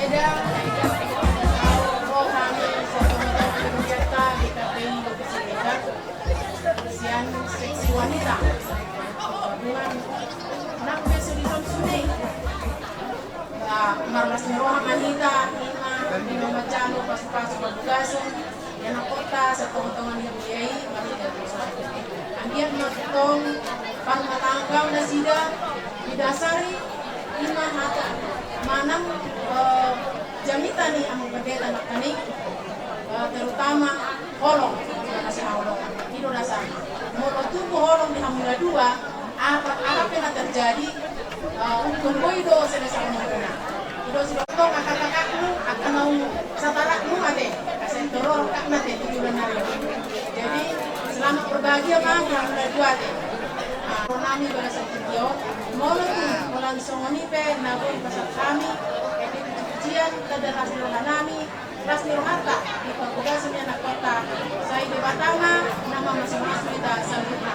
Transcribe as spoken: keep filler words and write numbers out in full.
Ida, ro hami satonga-tonga di P P I Lombok Siregar, sian seksi wanita. Gabungan nang beso di Samsune. Marlas ni roha ma hita, ima, ima manjalo pasu-pasu parbagason di anakhonta satonga-tonga ni huria i, marhite puasa. Anggiat ma tong parrumatanggaon nasida didasari ima hata manang, eh, jamita ni Amang Pandita nangkaning, eh, terutama holong, di bagasan haholongan. I do dasarna. Molo tubu holong di hamuna dua, apa, apa pe na terjadi, eh, ingkon boi do selesai hamuna. I do sidok tong angka kakakmu, angka naung satarakmu ate, asa toror kakakna ate, tujuan nari. Jadi, selamat berbahagia ma di hamuna dua ate. Ah, ro nami bagasan tingki on, molo tung, molo songon i pe, na boi pasahat hami, eh, puji-pujian, tanda las ni roha nami, las ni rohanta, di parbagason ni anakhonta, sai Debata ma na mamasu-masu hita saluhutna.